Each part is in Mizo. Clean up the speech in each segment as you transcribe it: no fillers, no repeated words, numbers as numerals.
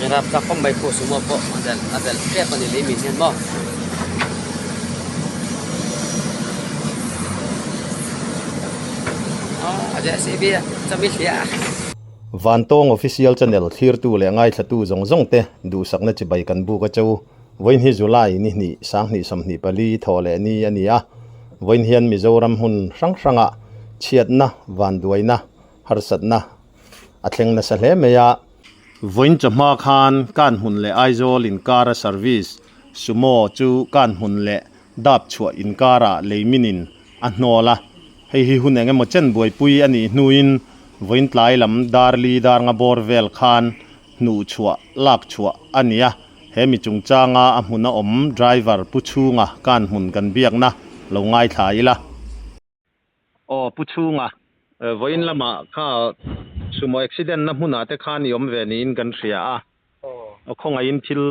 Rapthlak khawp mai khu sumo pawh a delh a delh tep a ni lei min hian maw. Aw JCB a chami hliah. Vantawng Official Channel thlirtu leh ngaithlatu zawng zawng te duhsakna chibai kan buk a cheu. Vawiin hi July ni hnih sanghnih 24 thawh leh ni a ni a. Vawiin hian Mizoram hmun hrang hrangah chhiatna, vanduaina, harsatna a thleng nasa hle mai a. Vawiin chawhma khan Kanhmun leh Aizawl inkara service Sumo chu Kanhmun leh Dapchhuah inkarah leiminin a hnawl a. Hei hi hun eng emaw chen buaipui a nih hnuin vawiin tlai lam Darli Darnga bawr vel khan hnuhchhuah lakchhuah a ni a. He mi chungchanga a hmuna awm driver Pu Chhunga Kanhmun kan biakna lo ngaithla ila. Aw Pu Chhunga, vawiin lamah kha sumo accident na hmunah te khan i awm ve niin kan hria a, khawngaihin thil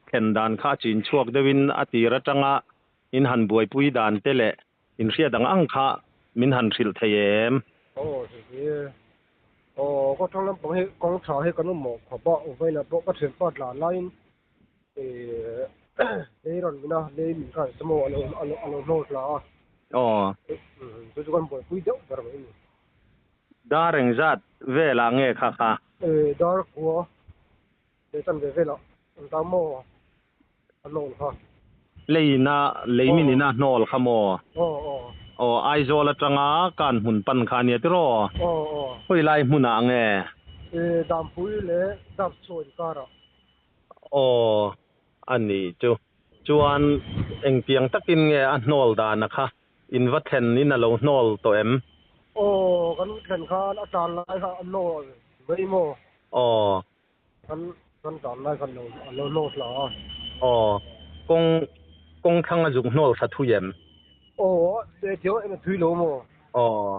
thlen dan kha a chin chhuak deuhin a tir atanga in han buaipui dan te leh in hriat ang ang kha min han hrilh thei em? Aw hei hi aw kawng thlang lampang hi kawng tha hi kan awm mawh khawp a, vawiinah pawh ka thianpa tlan laiin lei rawn min a lei min khan sumo a lo a lo a lo hnawt la a aw chu chu kan buaipui deuh ber mai a ni. Dar engzat velah nge kha kha? Dar kua leh chan ve velah an ta maw a hnawl kha. Leina lei min ina hnawl kha maw? Aw aw. Aw Aizawl atanga Kanhmun pan kha ania tiraw? Aw aw. Khawi lai hmunah nge? Dampui leh Dapchhuah inkarah. Aw, a nih chu. Chuan engtiang takin nge a hnawl dana kha in va thlen in a lo hnawl tawh em? Aw, kan thlen khan a tan lai kha a hnawl mai maw? Aw. Kan kan tan lai khan a lo hnawl hla a. Aw, kawng kawng thlang a zuk hnawl tha thui em? Aw, tiang em a thui lo maw? Aw.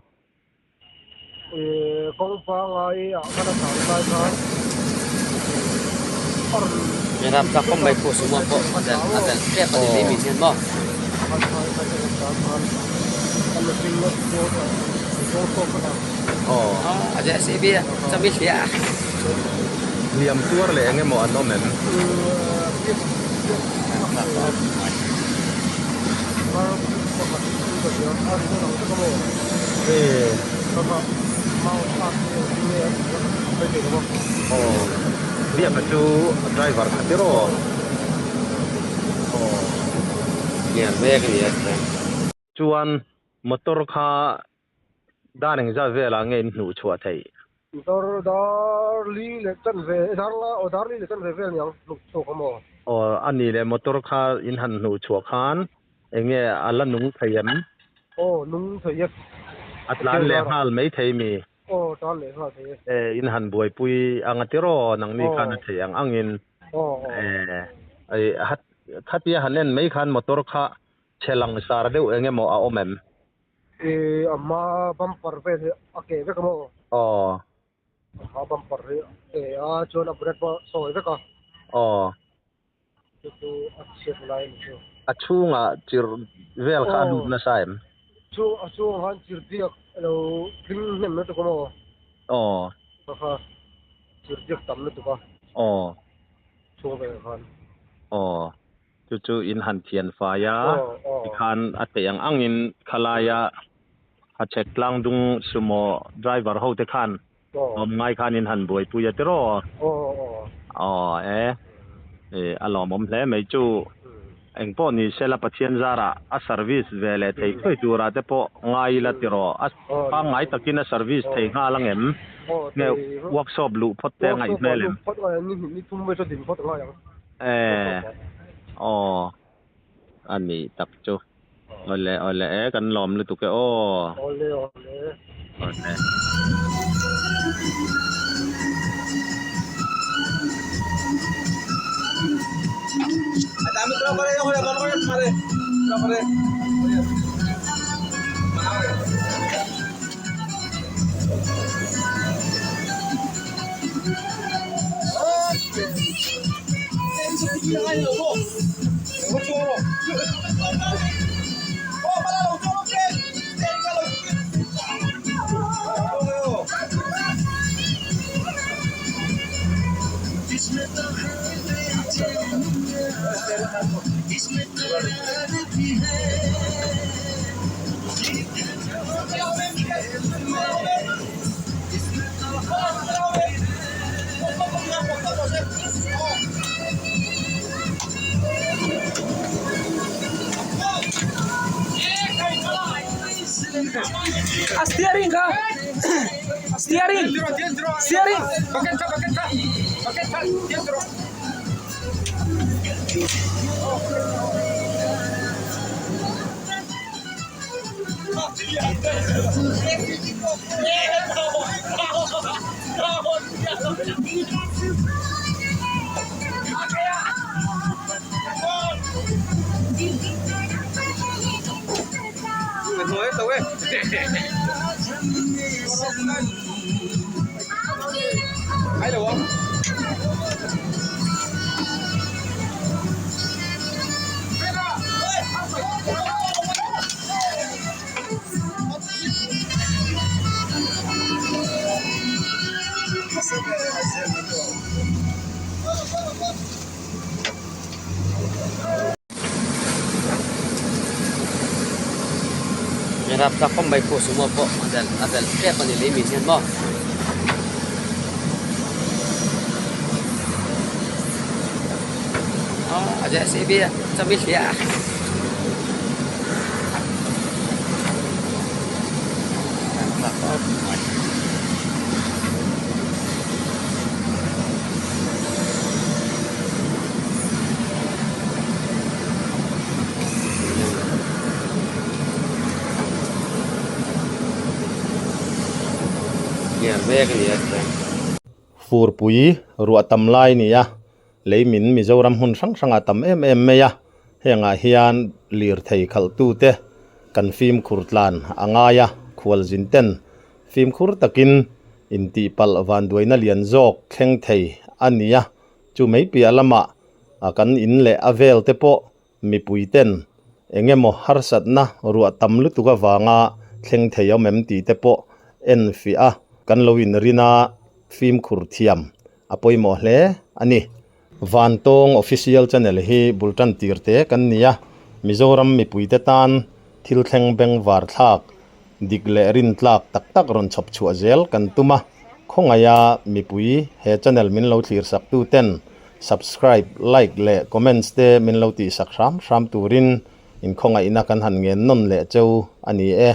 Kawng pangai ah khan a tlan lai khan a rawn Rapthlak khawp mai khu sumo pawh a delh a delh tep a ni lei min hian maw. Aw a JCB a chami hliah a. Hliam tuar leh eng emaw an awm em? Aw Biaka chu driver kha tiraw? Aw. Lian mek a ni a chuan. Chuan motor kha dar engzat velah nge in hnuh chhuah theih? Motor dar li leh chan ve dar la aw dar li leh chan ve vel niang hnuh chhuak a maw? Aw a ni leh motor kha in han hnuh chhuah khan enge a la nung thei em? Aw nung thei e. A tlan leh nghal mai thei mi? Aw tlan leh nghal thei e. E in han buaipui ang a tiraw nangni khan a thei ang angin. Aw aw. E khatia han en mai khan motor kha chhe lang sar deuh eng emaw a awm em? Ih a hma bumper vel hi a keh vek a maw? Aw. A hma bumper hi a keh a chuan a bonnet pawh a sawi vek a. Aw. Chu chu a chhiat lai a ni chu. A chhungah chirh vel kha a lut nasa em? Chu a chhungah khan chirh biak a lo tling hnem lutuk a maw? Aw. Kha kha chirh biak tam lutuk a. Aw. Chhung velah khan. Aw. Chu chu in han thian fai a, tikhan a theih ang angin khalaia Hachhek tlangdung sumo driver ho te khan awm ngai khan in han buaipui a tiraw? Aw e, a lawmawm hle mai chu. Engpawh ni sela Pathian zarah a service ve leh thei thuai turah te pawh ngai ila tiraw? A pangngai takin a service thei nghal ang em? Nge workshop luh phawt te a ngaih hmel em? E aw a ni tak chu awle awle e kan lawm lutuk e aw awle awle awle. A steering kha steering steering Rapthlak khawp mai pawh sumo pawh a dal a dal tep a ni lei min hian maw. A JCB a chami hliah a. Rapthlak khawp mai. Furpui ruah tam lai ni a, lei min Mizoram hmun hrang hrangah tam em em mai a, hengah hian lirthei khalhtute kan fimkhur tlan a ngai a, khualzin ten fimkhur takin intihpalh vanduaina lian zawk thleng thei a ni a, chu mai piah lamah kan in leh a vel te pawh mipui ten eng emaw harsatna ruah tam lutuk avanga thleng thei awm em tih te pawh en fiah a, kan lo inrin a fimkhur thiam a pawimawh hle a ni. Vantawng Official Channel hi bul tan tir te kan ni a, Mizoram mipuite tan thil thleng bengvar thlak, dik leh rintlak tak tak rawn chhawp chhuah zel kan tum a, khawngaia mipui he channel min lo thlir sak tu ten subscribe, like leh comments te min lo tih sak hram hram turin inkhawngaihna kan han ngen nawn leh cheu a ni e.